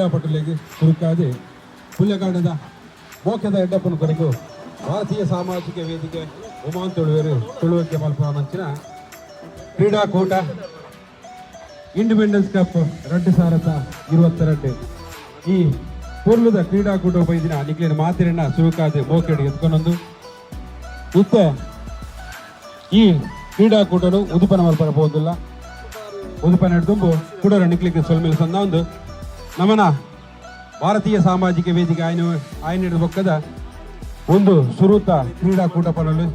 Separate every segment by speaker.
Speaker 1: ಕ್ರೀಡಾಪಟುಲೆಗ್ ಸುರುಕಾದ್ ಪುಲ್ಯಕಾಂಡದ ಮೋಕೆದ ಎಡ್ಡಪ್ಪನ ಕೊರಗು ಭಾರತೀಯ ಸಾಮಾಜಿಕ ವೇದಿಕೆ ಉಮಾನ್ ತುಳುವೆರು ತುಳುವಕ್ಕೆ ಮಲ್ಪುವ ಕ್ರೀಡಾಕೂಟ ಇಂಡಿಪೆಂಡೆನ್ಸ್ ಕಪ್ 2022. ಈ ಪೂರ್ಲದ ಕ್ರೀಡಾಕೂಟ ಬೈದಿನ ನಿಕ್ಲಿನ ಮಾತಿರನ್ನ ಸುರುಕಾದ್ ಮೋಕೆಡ್ ಎತ್ಕೊಂಡೊಂದು ಇತ್ತೆ ಈ ಕ್ರೀಡಾಕೂಟನು ಉದಿಪನ ಮಲ್ಪರ ಪೋದಿಲ್ಲ. ಉದಿಪನ ದುಂಬು ಕುಡರ ನಿಕ್ಲಿಗೆ ಸೊಲ್ಮೆಲ್ ಸಂದ ಒಂದು ನಮನ ಭಾರತೀಯ ಸಾಮಾಜಿಕ ವೇದಿಕೆ ಆಯ್ನ ಆಯ್ನ ಬೊಕ್ಕದ ಒಂದು ಸುರೂತ ಕ್ರೀಡಾಕೂಟ ಪನಲು.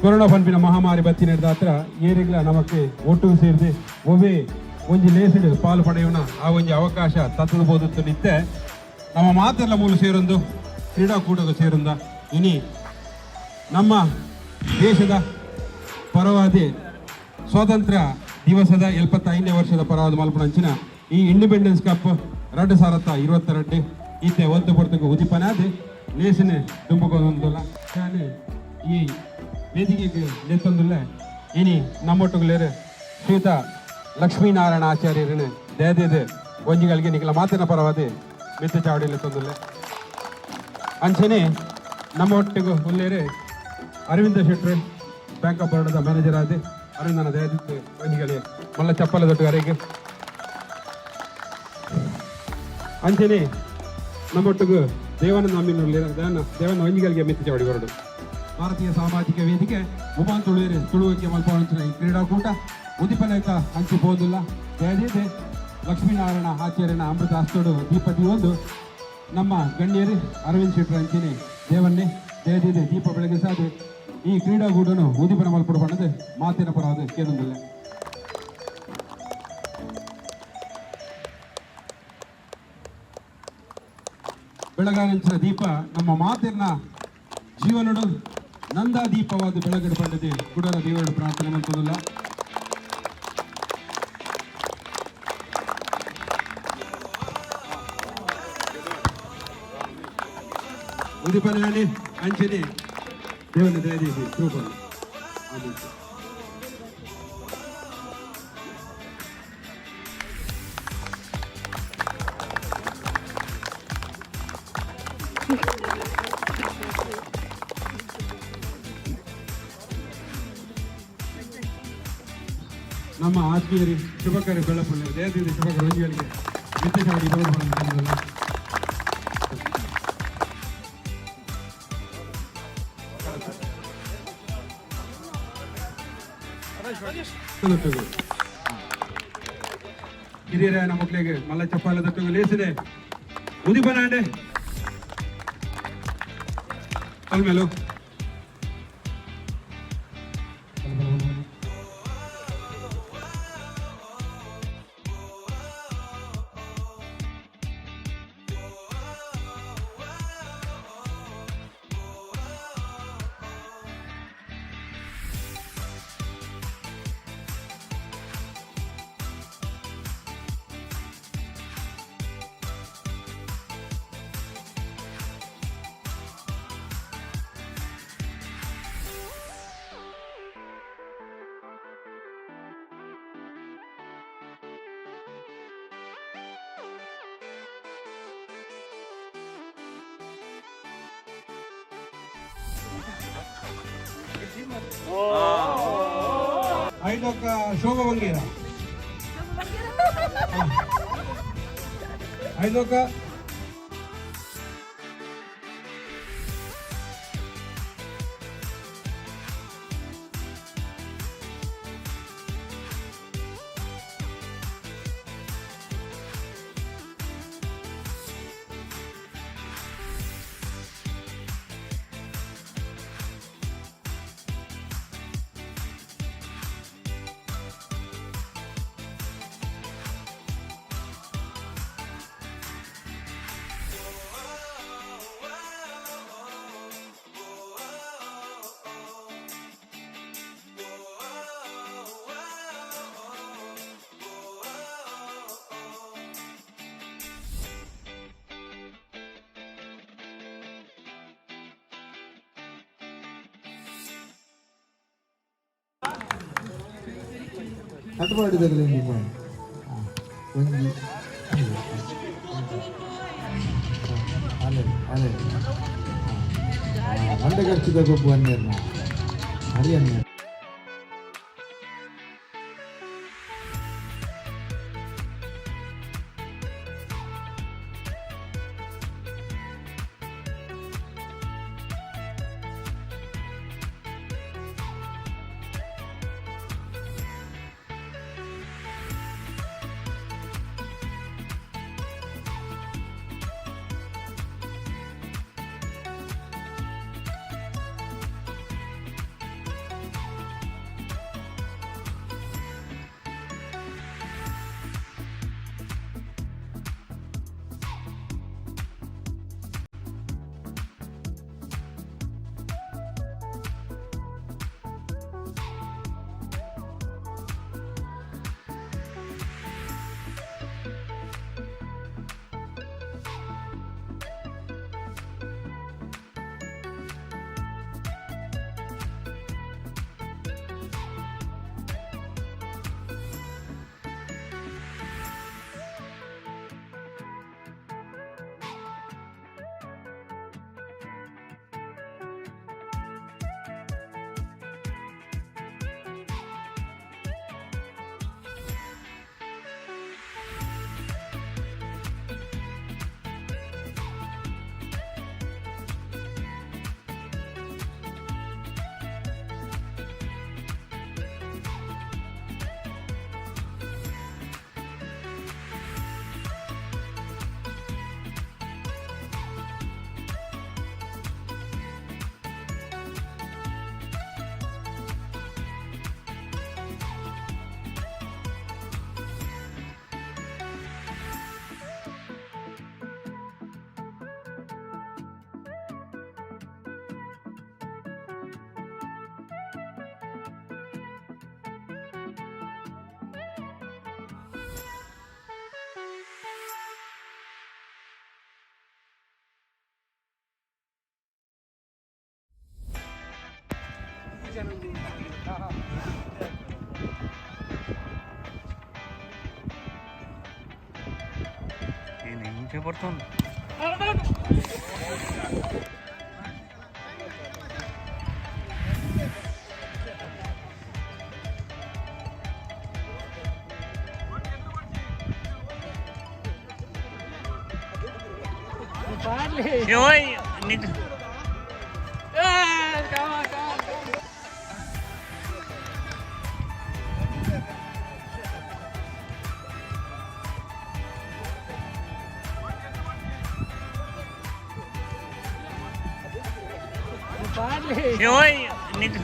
Speaker 1: ಕೊರೋನಾ ಪನ್ಪಿನ ಮಹಾಮಾರಿ ಬತ್ತಿ ನಡೆದ ಏರಿಗ್ಲ ನಮಕ್ ಒಟ್ಟು ಸೇರಿದೆ ಒವ್ವೇ ಒಂಜಿ ಲೇಸಿಡ್ ಪಾಲು ಪಡೆಯೋಣ ಆ ಒಂಜಿ ಅವಕಾಶ ತತ್ತದ ಬೋದಿತ್ತು. ಇತ್ತೆ ನಮ್ಮ ಮಾತೆಲ್ಲ ಮೂಲ ಸೇರೊಂದು ಕ್ರೀಡಾಕೂಟದ ಸೇರುಂದ ಇನಿ ನಮ್ಮ ದೇಶದ ಪರವಾದಿ ಸ್ವಾತಂತ್ರ್ಯ ದಿವಸದ 75ನೇ ವರ್ಷದ ಪರವಾದ ಮಲ್ಪುನಂಚಿನ ಈ ಇಂಡಿಪೆಂಡೆನ್ಸ್ ಕಪ್ 2022 ಇತ್ತೆ ಒಂತು ಪೊರ್ತುಗು ಉದಿಪನಾದ್ ಲೇಸನೆ ದುಂಬುಕೊಂದುಲ್ಲ. ನಾನು ಈ ವೇದಿಕೆಗೆ ಲೆತ್ತೊಂದುಲ್ಲ. ಇನಿ ನಮ್ಮೊಟ್ಟುಗುಲೇರು ಶ್ರೀತ ಲಕ್ಷ್ಮೀನಾರಾಯಣ ಆಚಾರ್ಯರನ್ನು ದಯದೇದು ಒಂಜಿಗಳಿಗೆ ನಿಖಲ ಮಾತಿನ ಪರವಾದ ಮಿತ್ತ ಚಾವಡಿ ಲೆತ್ತೊಂದುಲ್ಲ. ಅಂಚನೆ ನಮ್ಮ ಒಟ್ಟಿಗೆ ಉಲ್ಲೇರು ಅರವಿಂದ ಶೆಟ್ರು, ಬ್ಯಾಂಕ್ ಆಫ್ ಬರೋಡದ ಮ್ಯಾನೇಜರ್ ಆದ ಅರವಿಂದನ ದಯದಿತ್ತು ಒಂಜಿಗಳಿಗೆ ಮಲ್ಲ ಚಪ್ಪಲ ದೊಡ್ಡ ಅರೆಗೆ. ಅಂಚನೆ ನಮ್ಮೊಟ್ಟಿಗೆ ದೇವಾನಂದ ಅಮ್ಮಿನ ದೇವನ ಒಂಜಿಗಳಿಗೆ ಮಿತ್ತ ಚಾವಡಿ ಬರೋಡು. ಭಾರತೀಯ ಸಾಮಾಜಿಕ ವೇದಿಕೆ ಉಮಾನ್ ತುಳುವೇರು ತುಳುವಕ್ಕೆ ಮಲ್ಪವಂಚಿನ ಈ ಕ್ರೀಡಾಕೂಟ ಉದಿಪನಕ ಹಂಚಿ ಪೋದಿಲ್ಲ. ದಯದೀದೆ ಲಕ್ಷ್ಮೀನಾರಾಯಣ ಆಚಾರ್ಯನ ಅಮೃತ ಹಸ್ತೋಡು ದೀಪ ಒಂದು ನಮ್ಮ ಗಣ್ಯರು ಅರವಿಂದ್ ಶೆಟ್ಟರ್ ಅಂಚನೆ ದೇವನ್ನೇ ದಯದೀದೆ ದೀಪ ಬೆಳಗಿಸಾದೆ ಈ ಕ್ರೀಡಾಕೂಟನು ಉದಿಪನ ಮಲ್ಪಡು ಪಣ್ಣದು ಮಾತಿನ ಪರವಾದ ಕೇಳೊಂದಿಲ್ಲ. ಬೆಳಗಾವಿನ ದೀಪ ನಮ್ಮ ಮಾತಿನ ಜೀವನಡು ನಂದಾ ದೀಪವಾದ ಬೆಳಗಡು ಪಂಡದೆ ಕುಡರ ದೇವರು ಪ್ರಾರ್ಥನೆ ಮಾಡ್ತದಲ್ಲ. ಉದಿಪನಾನಿ ಅಂಚನೆ ದೇವನ ದಯದೀಸಿ ಕೃಪ. ನಮ್ಮ ಆತ್ಮೀಯರಿ ಶುಭಕರ ಬೆಳಪುಳ್ಳಿ ದಯದೀಸಿ ಶುಭಕರ ರಂಜಿಗಳಿಗೆ ಮಿತ್ತ ಚಾವಡಿ ಬರೋದು. ಹಿರಿಯರ ಮಕ್ಕಳಿಗೆ ಮಲ್ಲ ಚಪ್ಪಾಲ ದಟ್ಟು ಲೇಸಿದೆ ಉದಿಪನಾಂಡೆ ಅಲ್ಮೇಲು. ಐದೊಕ್ಕ ಶೋಭ ಬಂಗೇರ ಐದೊಕ್ಕ.
Speaker 2: ಕಟ್ ಮಾಡಿದಾಗಲೇ ನಿಮ್ಮ ಒಂಜಿ. ಅಲೆ ಅಲೆ ಮಂಡೆ ಖರ್ಚಿದ ಗೊಬ್ಬು ಅನ್ನೇರ್ನ ಹರಿಯನ್ನ.
Speaker 3: పడుతుంది. ఓయ్ నీకు. ఓయ్ నీకు.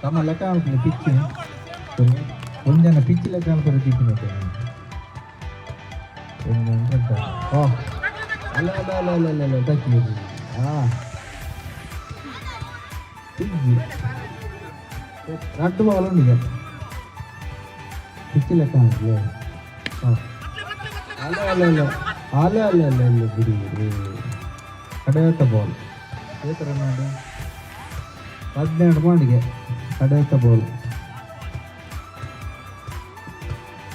Speaker 2: ತಮ್ಮ ಲೆಕ್ಕ ಹಾಕ್ಲಿ ಪಿಚ್ ಒಂಜನ ಪಿಚ್ ಲೆಕ್ಕ ಹಾಕೋದು ತಿಕ್ಕಿನ. ಓ ಅಲ್ಲ ಅಲ್ಲ ಅಲ್ಲ ಅಲ್ಲ ಅಲ್ಲ ಅಲ್ಲ ತಕ್ಕಿ ಹಾ ರಡ್ಡು ಬಾಲ್ ಉಂಡಿಗೆ ಪಿಚ್ ಲೆಕ್ಕ ಹಾಕ್ಲಿ. ಹಾಂ ಅಲ್ಲ ಅಲ್ಲ ಅಲ್ಲ ಅಲ್ಲ ಅಲ್ಲ ಅಲ್ಲ ಅಲ್ಲ ಬಿಡಿ ಬಿಡಿ. ಕಡೆಯತ್ತ ಬಾಲ್ ಏತರ ಮಾಡಿ 12 ಮಾಡಿಗೆ ಕಡೆಯತ್ತ ಬಾಲ್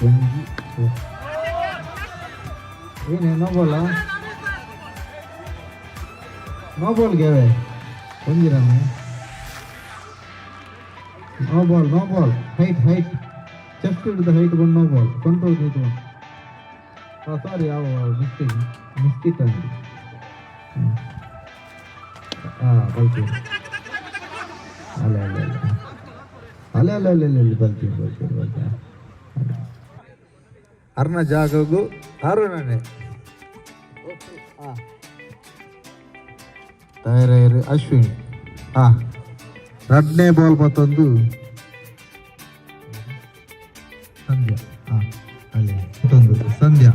Speaker 2: ಒಂಜಿ. ಏನೇ ನೋ ಬಾಲ ನೋ ಬಾಲ್ಗೆ ಒಂಜಿ run. No ball, no ball. Height, height, chest ಹಿಡಿದ ಹೈಟ್ ಬಂದು ನೋ ಬಾಲ್. ಕಂಟ್ರೋಲ್ ಇದು. ಸಾರಿ, ಯಾವ ಮಿಸ್ಟೇಕ್ ಮಿಸ್ಟೇಕ್ ಆಗಿದೆ. ಹಾಂ ಬಲ್ತೀವಿ. ಅಲ್ಲ ಅಲ್ಲ ಅಲ್ಲ ಅಲ್ಲ ಅಲ್ಲ ಅಲ್ಲ ಅಲ್ಲ ಅಲ್ಲ ಬಲ್ತೀವಿ ಬಲ್ತೀವಿ ಬಲ್ತೀವಿ. ಅರ್ನ ಜಾಗಗೂ ಅರುಣನೆ ತಯಾರಾಯರು ಅಶ್ವಿನಿ. ಹಾ ರಡ್ನೇ ಬಾಲ್ ಮತ್ತೊಂದು ಸಂಧ್ಯಾ. ಹಾ ಅಲ್ಲಿ ಮತ್ತೊಂದು ಸಂಧ್ಯಾ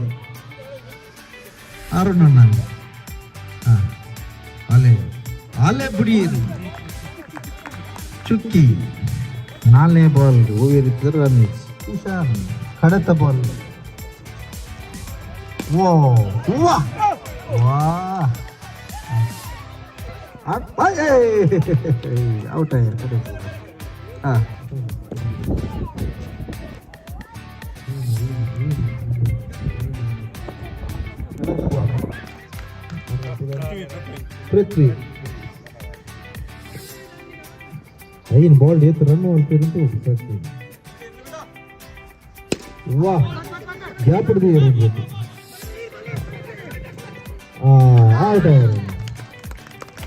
Speaker 2: ಅರುಣಣ್ಣ. ಹಾ ಅಲೆ ಅಲೆ ಬುಡಿಯದು ಚುಕ್ಕಿ. 4. ನಾಲ್ನೇ ಬಾಲ್ ಓವೇರಿದ್ದರು ರನ್. ಇಶಾನ್ ಕಡತ ಬಾಲ್. ಓ ವಾ ವಾ, ಔಟ್ ಆಯ್ತು. ಹಾಂ, ಪೃಥ್ವಿ ಐನ್ ಬಾಲ್ ಏತ್ ರನ್ ಹೊಲ್ತಿರಂತೂ ಪೃಥ್ವಿ. ವಾ, ಗ್ಯಾಪ್ ಹಿಡಿದು ಔಟ್.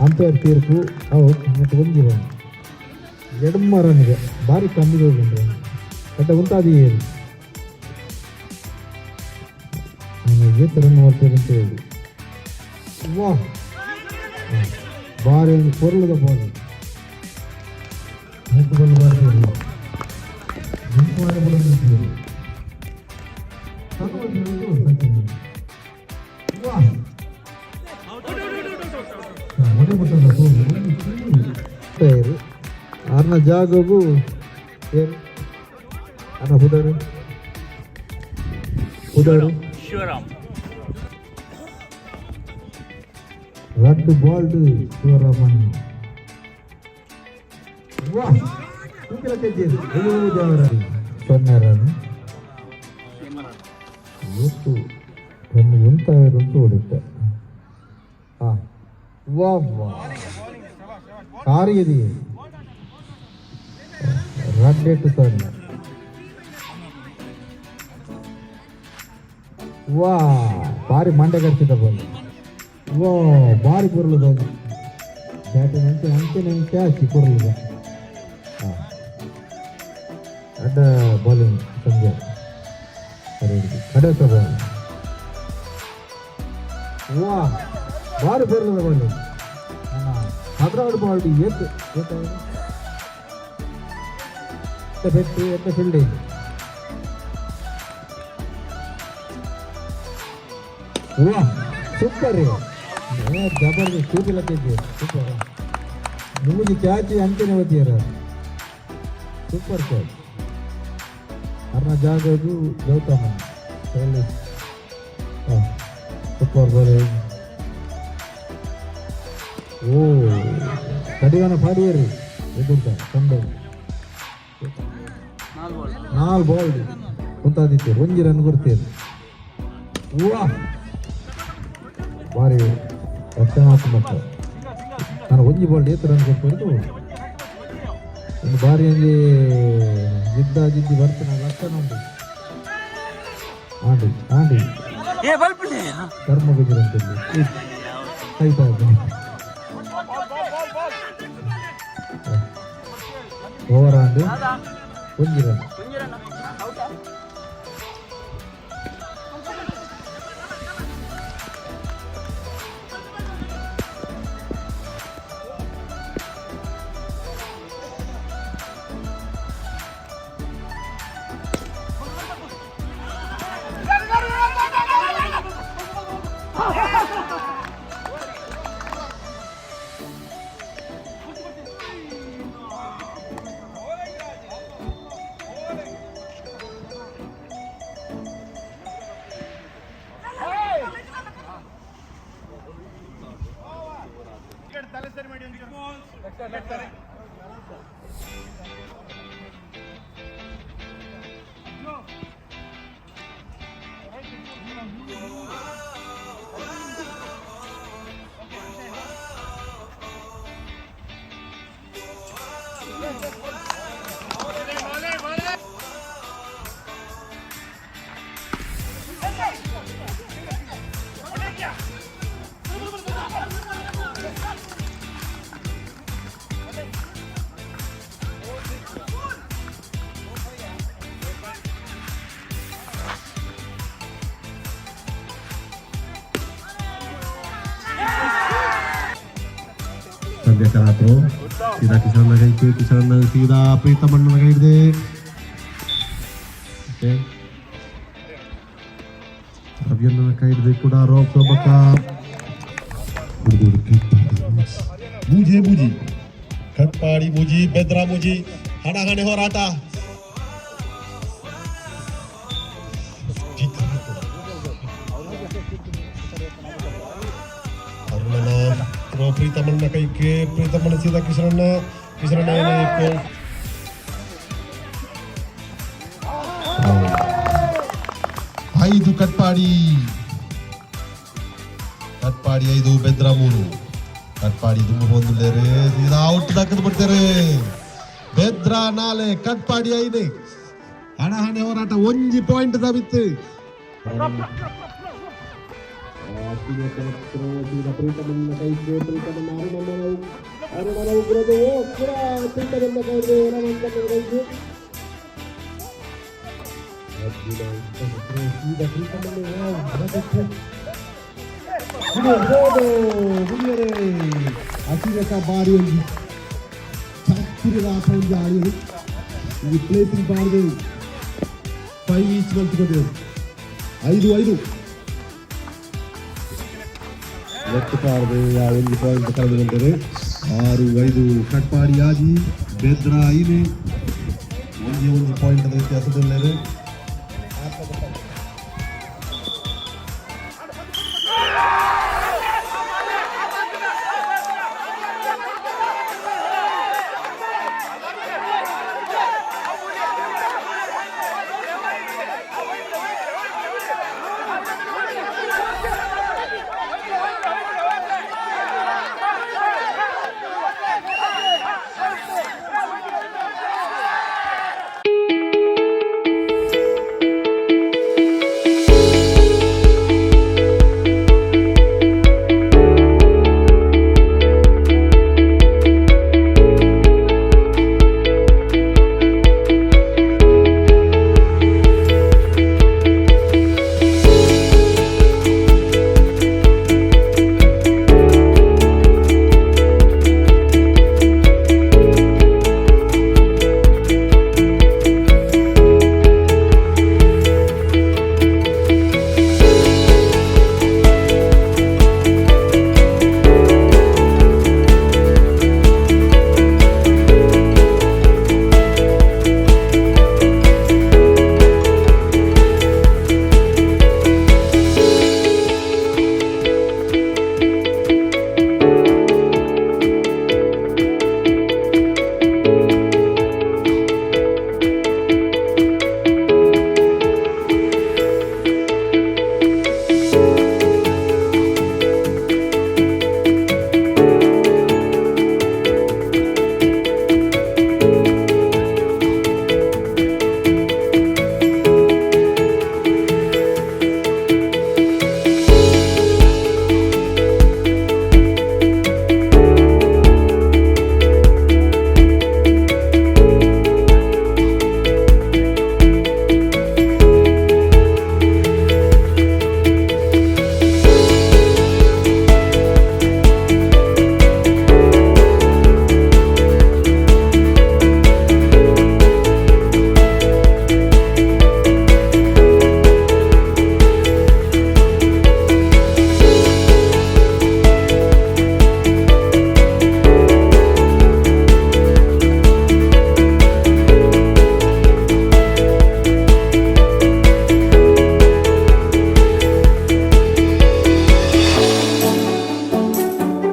Speaker 2: ಅಂಪೈರ್ ತೀರ್ಪು ಔಟ್ ಮತ್ತು ಒಂಜಿ ರನ್. ಎಡ್ಮ ರನ್ ಇದೆ, ಭಾರಿ ಕಮ್ಮಿ ಹೋಗಿ ಬಟ್ ಉಂತಾದಿ. ನಾನು ಏತ್ ರನ್ ಅಂತ ಹೇಳಿ. ವಾ, ಭಾರಿ ಒಂದು ಪೊರ್ಲದ ಬಾಲ್. ನೆಟ್ ಬಾಲ್ ಬಾರಿ ಗುಂಪು ಮಾಡಿ. ವಾ, ಟೈರು ಆರ್ನ ಜಾಗಗೂ ಏನು ಅನ್ನ ಪುದಾರು ಪುದಾರು.
Speaker 3: ಶಿವರಾಮ್.
Speaker 2: ರಡ್ಡು ಬಾಲ್ಡ್ ಶಿವರಾಮನ್. ವಾ, ತೂಕಿಲ ಕೆಜಿ ದೇವರ 0 ರನ್. ಇವತ್ತು ರನ್ ಉಂತಾಯಿರಂತೂ ಹೊಡುತ್ತೆ. ಹಾಂ, ವಾ ವಾ, ಕಾರಿಯದಿ ರಡ್ಡೆಟ್ಟು 0. ವಾ, ಭಾರಿ ಮಂಡೆ ಕರ್ಚಿದ ಬಾಲ್. ವಾ, ಭಾರಿ ಪೊರ್ಲುದ ಬ್ಯಾಟಿಂಗ್. ಅಂಚೆ ಅಂಚೆನೆ ಕ್ಯಾಚ್ ಪೊರ್ಲುದ. ಹಾಂ, ಅಡ್ಡ ಬೌಲಿಂಗ್ ಸಂಜೆ ಸರಿ. ಕಡೆತ ಬಾಲ್. ವಾ, ಭಾರಿ ಪೊರ್ಲುದ ಬೌಲಿಂಗ್. 16 ಬಾಲ್ ಏತ್ ಏತ್ ಪೆಟ್ಟು ಎತ್ತ ಫೀಲ್ಡಿಂಗ್. ವಾ, ಸೂಪರ್ ರೀ, ಜಬರ್ದಸ್ತ್. ತೂಪಿಲ ಕೆಜಿ ಸೂಪರ್. ನಿಮಗೆ ಕ್ಯಾಚ್ ಅಂಚನೆ ಓದಿಯರ. Super catch. ಅರ್ನ ಜಾಗದು ಗೌತಮ ಶೈಲೇಶ್. ಹಾಂ, ಸೂಪರ್ ಬೌಲಿಂಗ್. ಓ, ಕಡಿವಾಣ ಪಾಡಿಯರಿ ಎದುರ್ತ ತಂಡ. ನಾಲ್ ಬಾಲ್ ಕುಂತಾದಿತ್ತು, ಒಂಜಿ ರನ್ ಕೊಡ್ತೀರಿ. ವಾ, ಭಾರಿ ರಕ್ಷಣಾತ್ಮಕ. ನಾನು ಒಂಜಿ ಬಾಲ್ ಏತ್ ರನ್ ಕೊಡ್ತಿರೋದು. ಒಂದು ಬಾರಿ ಒಂಜಿ ಜಿದ್ದ ಜಿದ್ದಿ ಬರ್ತನ ಲಕ್ಷಣ ಉಂಟು. Andy Andy.
Speaker 3: ಏ ಬಲ್ಪುಲೆ.
Speaker 2: ಧರ್ಮ ಗುಜರಂತಲ್ಲಿ ಆಯ್ತಾ? ಓವರ್ ಆಂಡ್ ಒಂಜಿ ರನ್.
Speaker 4: ಸಂಧ್ಯಾ ಥ್ರೋ ಸೀದಾ ಕಿಶನ್ ಕೈಗೆ. ಕಿಶನ್ ಸೀದಾ ಪ್ರೀತಮಣ್ಣನ ಕೈ ಹಿಡಿದೆ. ಓಕೆ, ರವಿಯಣ್ಣನ ಕೈ ಹಿಡಿದೆ ಕೂಡ ರೋಪ್ ಬಕ್ಕ ಬೂಜೆ ಬೂಜಿ ಕಟ್ಪಾಡಿ ಬೂಜಿ ಬೆದ್ರ ಬೂಜಿ. ಹಣಾಹಣಿ ಹೋರಾಟ. ಅರುಣನ ಥ್ರೋ ಪ್ರೀತಮಣ್ಣ ಕೈಗೆ. ಪ್ರೀತಮಣ್ಣ ಸೀದಾ ಕಿಶರಣ್ಣ. ಕಿಶರಣ್ಣ. 5 ಕಟ್ಪಾಡಿ. ಕಟ್ಪಾಡಿ 5, ಬೆದ್ರ 3. ಕಟ್ಪಾಡಿ ತುಂಬ ಬಂದುಳ್ಳೇರೆ. ಸೀದಾ ಔಟ್ ದಕ್ಕದು ಬಿಡ್ತಾರೆ. ಬೆದ್ರ 4, ಕಟ್ಪಾಡಿ 5. ಹಣಾಹಣಿ ಹೋರಾಟ. ಒಂಜಿ ಪಾಯಿಂಟ್ ದಾಬಿತ್ತು.
Speaker 5: ಪ್ರೀತಮನ್ನ ಕೈಗೆ. ಪ್ರೀತಮನ್ನ ಅರುಣನ. ಅರುಣನ ಉಗ್ರದು ಕೂಡ ಪ್ರೀತಮನ್ನ ಕೈಗೆ. ಕೈಗೆ ಸೀದಾ ಪ್ರೀತಮನ್ನ.
Speaker 4: ಬುಡಿಯರೆ ಅತಿರೇಕ ಬಾರಿ. ಒಂಜಿ ಚಾತುರ್ಯದ ಆಟ ಒಂಜಿ ಆಡಿಯರು. ಈ ಪ್ಲೇಸಿಂಗ್ ಬಾರ್ದು 5 ಈಚ್ ಮಲ್ತ್ಕೊಟ್ಟಿರು. 5-5. ಒಟ್ಟು ಪಾರ್ದು ಒಂದು ಪಾಯಿಂಟ್ ಕಳೆದು ಬಂದರೆ 6-5. ಕಟ್ಪಾಡಿ ಆಜಿ, ಬೆದ್ರ 5. ಒಂಜಿ ಒಂಜಿ ಪಾಯಿಂಟ್ ವ್ಯತ್ಯಾಸದಲ್ಲೇ.